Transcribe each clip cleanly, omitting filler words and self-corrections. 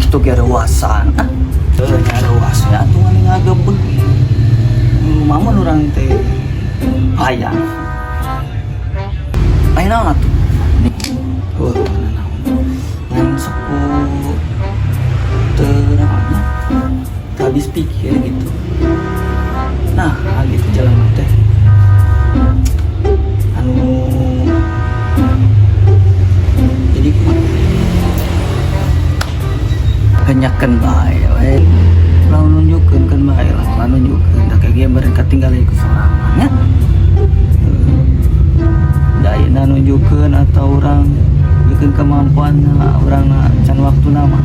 Kitu ge reuasan. Ah, heuh nya reuas ya atuh mani ngagebeg. Mamun urang teh hayang. Aya naon atuh? Heuh, naon. Ngan sok ku teu naon, teu habis pikir gitu. Nah, gitu jalan teh. Anu jadi kumaha? Henyakeun bae we. Ulah nunjukkeun kan bae lah, ulah nunjukkeun da kayak ge beureun katinggal ku sorangan nya. Da ayeuna nunjukkeun atau urang bikin kemampuan urang can waktuna mah.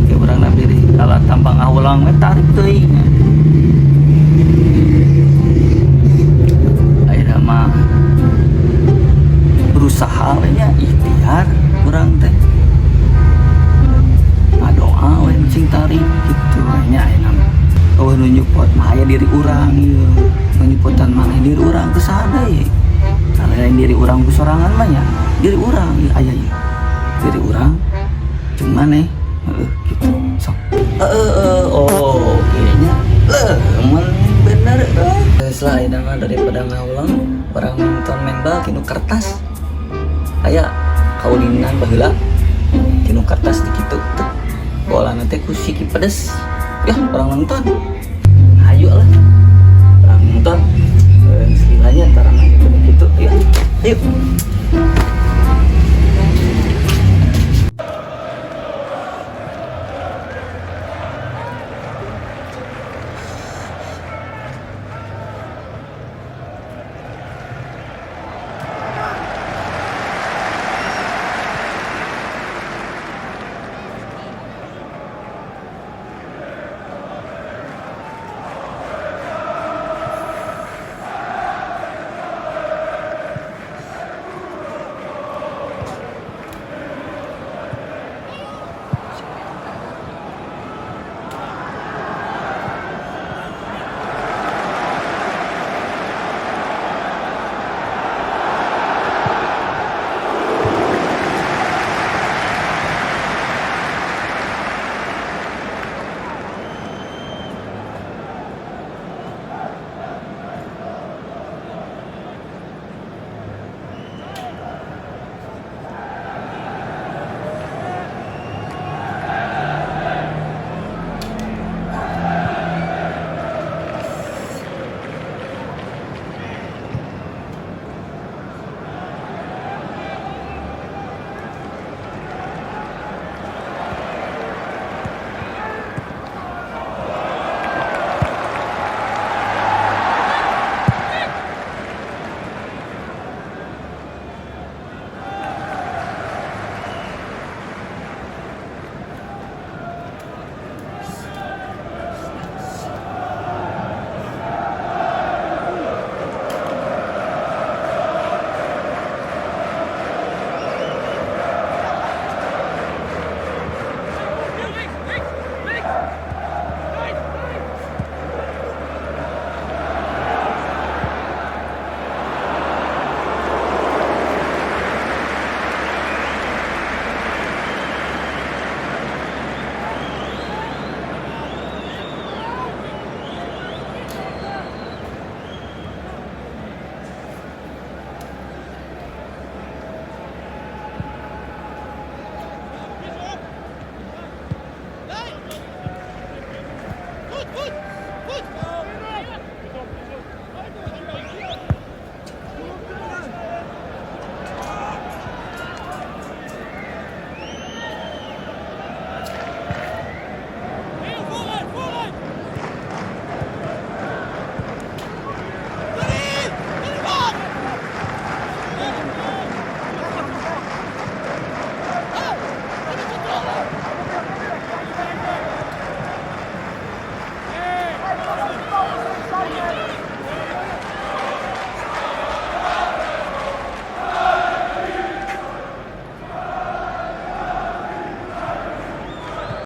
Ya urang na beri kalah tambang ahulang we tarik teuing. Ayeuna mah berusaha we nya, ikhtiar urang teh. Ngadoa we cing tarik gitu we nya ayeuna mah. Euweuh nu nyupport mah aya diri urang ieu. Nu nyupportan mah aya diri urang geus deui. Lain diri urang ku sorangan mah nya, diri urang ieu aya ieu. Diri urang jeung maneh, heueuh gitu. Sok. Heeh, oh oke nya. Leuh, mun bener euy. Geus lah ayeuna mah daripada ngaulang urang nonton main bal tinu kertas. Aya kaulinan baheula tinu kertas di kitu teu. Bola teh ku siki pedes. Ya, urang nonton. Ayo lah. Urang nonton. Geus lila nya tara nanya kitu. Ayo. Ayo.